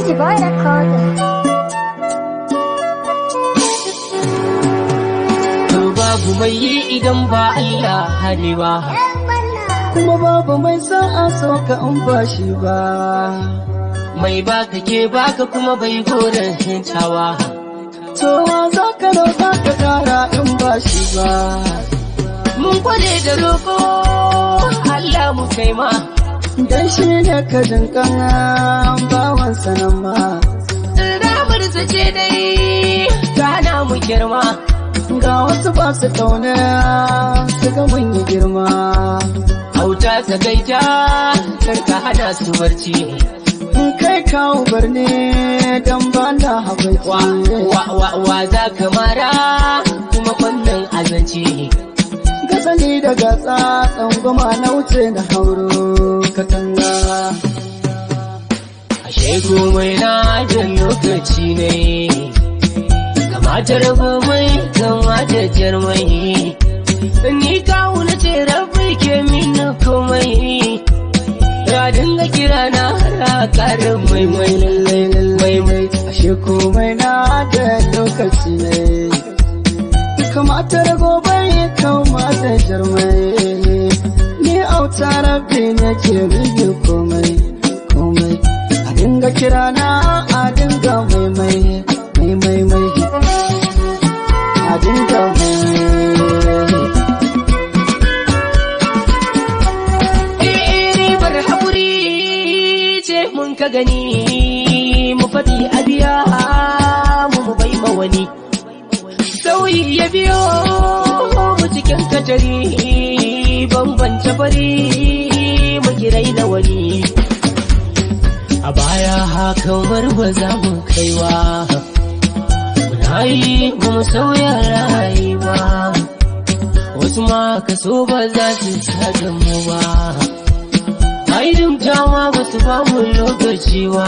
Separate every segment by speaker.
Speaker 1: MG Boy Recorder.
Speaker 2: To babu mai yi idan ba Allah hane ba.
Speaker 3: Kuma babu mai sa'a so ka in ba shi ba.
Speaker 2: Mai baka ke baka kuma bai goren hintawa.
Speaker 3: To wa za ka roƙa ka kara in ba shi ba.
Speaker 2: Mun kware da roƙo Allah mu kai ma.
Speaker 3: Dan shi ne ka jinkan bawan sanan ma.
Speaker 2: Ramar ce dai gana mu girma.
Speaker 3: Ga wasu ba su kauna su ga mun yi girma.
Speaker 2: Auta ta gaita kar ka hana su barci.
Speaker 3: In kai kawo barne dan ba na habaici.
Speaker 2: Wa wa wa wa za ka mara kuma fannin azanci.
Speaker 3: Gasali daga tsatsan goma na wuce na hauro katanga.
Speaker 2: Ashe komai na da lokaci ne. Kamata rabu mai kamata jarmai. Ni kawo na ce rabu ke mini komai. Ya dinga kira na har karin mai mai
Speaker 3: Lallai lallai mai ashe komai na da lokaci ne. Kamata rago bai kamata jarmai. Ni auta rabbi ne ke rige komai komai. A dinga kira na a dinga mai mai mai mai mai. A dinga mai mai.
Speaker 2: Eh, ribar haƙuri ce mun ka gani mu faɗi a biya mu mu bai ma wani sauyi ya biyo mu cikin katari bambance fari mu kirai na wani a baya haka ba za mu kaiwa muna yi ba mu sauya rayuwa wasu ma kaso ba za su saka mu ba ai dama ba su ba mu lokaci ba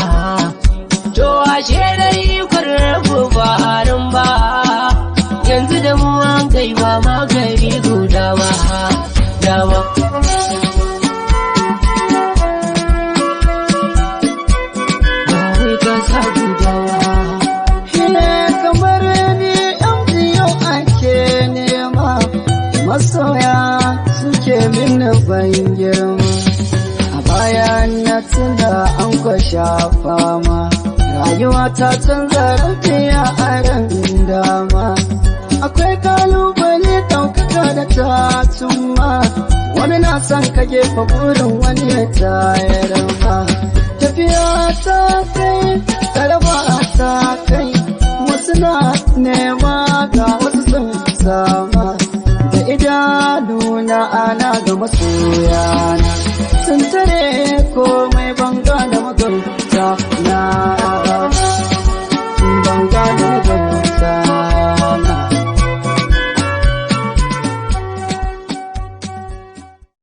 Speaker 2: to ashe dai kwararru ba harin ba yanzu da mu an kai ba magari guda ba dama ba wai ka sa guda ba.
Speaker 3: Shine kamar ni yan biyu ake nema masoya suke mini ban girma. A baya na tuna an kwasha fama rayuwa ta canza rafiya a ran dama. Akwai kalubale ɗaukaka da ta cimma wani na son ka gefa burin wani ya tayar ma. Tafiya ta kai tarba ta kai wasu na nema ga wasu sun sama da idanuna ana ga masoyana sun tare